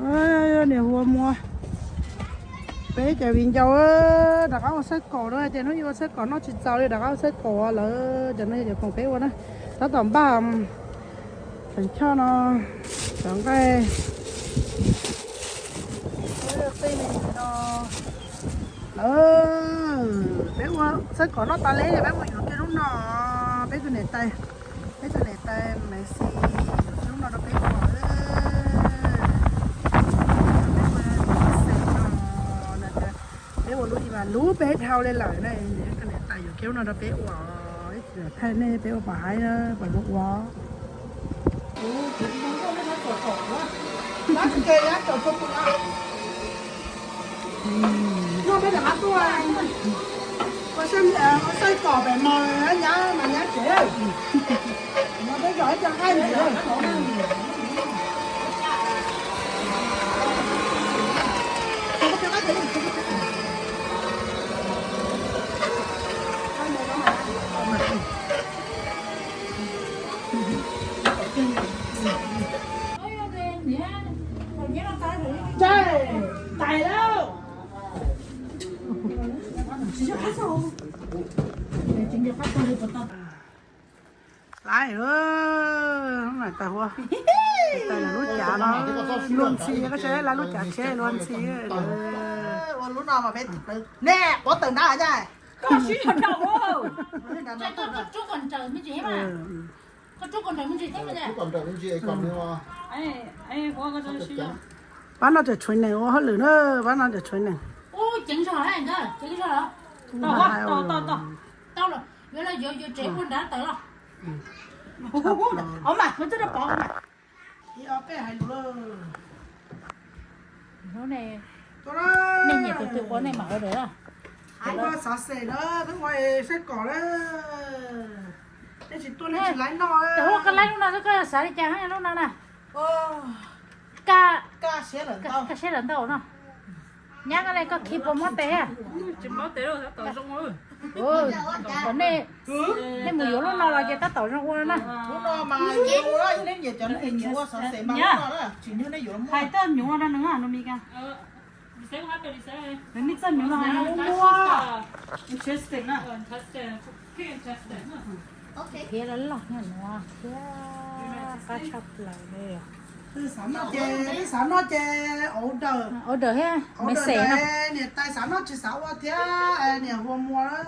Niam Huas Muas, peb cov viv ncaus rov qab ua xawb kaum na, ces hnub ib ua xawb kaum noj tsis txaus li rov qab ua xawb kaum lawm, cov no yog cov khoom peb ua na. Tab tom npaj feem choj no, cov nqaij, tej me no lawm. Peb ua xawb kaum noj tas li, peb mus yuav kiag lub no, peb tus niam tais, peb tus niam tais Maiv Xis yuav kiag lub no rau peb ua. Peb ua lub ib vas lub peb dhau li lawm na, tus niam tais yuav kiag lub no rau peb ua. Thaij nej peb ua pom haib pom zoo ua. Tais lawm. Laib, tais huab, tais lawv lub cav no, luag ntxhi, koj saib lawv lub cav tsheb luag ntxhi. Ua lub no mas peb ne, quav tawm nrad. Koj sib nrog rau, koj rub kom nrawm me ntsis thiab. Pab no tseem tshuav nees ua hauj lwm na, pab no tseem tshuav nees. Hnub nej nyiam tus twg ua nej mam order los. Ua xov xwm na, peb ua saib kom na. Nej tsis tuaj nej tsis laib noj. Koj laib lub no xwb koj xav li cas lub no na? Kaj siab lawm ntau no. Nyab koj li koj khi puas mob tes? Kom nej, nej mus yuav lub no los ces tab tom zoo ua na. Lub no mas nej nyiam cov neeg nyiam ua xov xwm mas lub no tsis nyuaj nej yuav. Hais txoj hnyuv no rau nws no Mes Kas. Nws txoj hnyuv no hais no ua. Interesting na. Thiab loj loj nyob nuav thiab qab tshaj plaws li. Twb xav noj ces order, order thiab, order niam tais xav noj tsis xav ua thiab, niam Huas Muas.